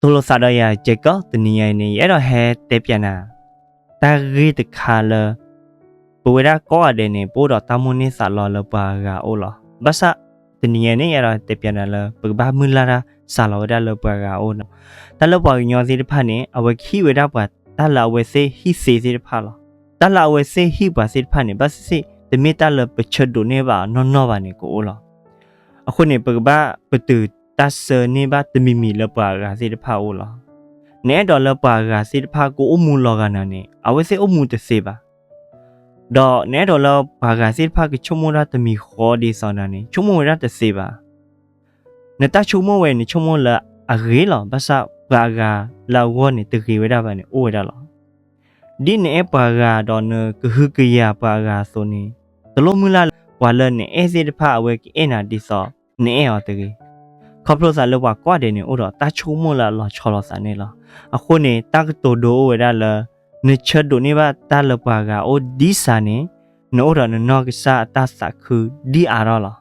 သိၣ်လိသးဒီးယၤ Jacob, တနံၤညါအံၤန့ၣ် ယအဲၣ်ဒိးဟဲတဲပၠးနၤ တၢ်ဂ့ၢ်တခါလၢ ပဝဲဒၣ်ကိးဂၤဒဲးန့ၣ် ပအိၣ်ဒီးတၢ်မိၣ်န့ၢ်သးလီလၢပှၤဂၤအအိၣ်လီၤ. ဘၣ်ဆၣ် တနံၤညါန့ၣ် ယအဲၣ်ဒိးတဲပၠးနၤလၢ ပကဘၣ်မုၢ်လၢ်တၢ်စးလီၤဝဲဒၣ်လၢပှၤဂၤအအိၣ်န့ၣ်, တၢ်လၢပှၤကညီသ့ၣ်တဖၣ်န့ၣ် အဝဲကဟံးဝဲဒၣ်ပှၤတၢ်လၢအဝဲသ့ၣ်ဟံးသ့သ့ၣ်တဖၣ်လီၤ. တၢ်လၢအဝဲသ့ၣ်ဟံးပှၤသ့ၣ်တဖၣ်န့ၣ် ဘၣ်သ့ၣ်သ့ၣ် တမ့ၢ်တၢ်လၢပဆၢဒိးန့ၢ်ဘၣ်အီၤနီၢ်နီၢ်ဘၣ်န့ၣ် ကအိၣ်လီၤ. အဃိန့ၣ် ပကဘၣ်ပတုာ်တၢ်ဆၢန့ၢ်ဘၣ်တမံၤမံၤလၢပှၤဂၤသ့ၣ်တဖၣ်အအိၣ်လီၤ. နအဲၣ်ဒိးလၢပှၤဂၤသ့ၣ်တဖၣ်ကအိၣ်မူလီၤဂာ်နၤန့ၣ် အဝဲသ့ၣ်အိၣ်မူတသ့ဘၣ်. ဒီးနအဲၣ်ဒိးလၢပှၤဂၤသ့ၣ်တဖၣ်ကဆိကမိၣ်တၢ်တမံၤဃီဒ်သိးနၤန့ၣ် ဆိကမိၣ်ဝဲဒၣ်တသ့ဘၣ်. နတၢ်ဆိကမိၣ်ဝဲန့ၣ် ဆိကမိၣ်လၢအဂ့ၤလီၤ. ဘၣ်ဆၣ်ပှၤအဂၤလၢအဂီၢ်န့ၣ် တဂ့ၤဝဲဒၣ်ဘၣ်န့ၣ် အိၣ်ဝဲဒၣ်လီၤ. ဒ်နအဲၣ်ပှၤဂၤဒီးနကဟုကယာ်ပှၤအဂၤအသိးန့ၣ်, တလိၣ်မုၢ်လၢ်လၢပှၤလၢနအဲၣ်သ့ၣ်တဖၣ်အဝဲကအဲၣ်နၤဒ်သိးနအဲၣ်အီၤတဂ့ၤ. ခီဖျိသးလၢပှၤကိးဂၤဒဲးန့ၣ် အိၣ်ဒီးတၢ်ဆိကမိၣ်လၢအလီၤဆီလိာ်သးန့ၣ်လီၤ. အဃိန့ၣ် တၢ်ကတိၤဒိအိၣ်ဝဲဒၣ်လၢ နဆၢဒိးန့ၢ်ဘၣ်တၢ်လၢပှၤဂၤအအိၣ်ဒ်စးန့ၣ် နအိၣ်ဒီးနနီၢ်ကစၢ်အတၢ်သးခုဒ်အါထီၣ်လီၤ.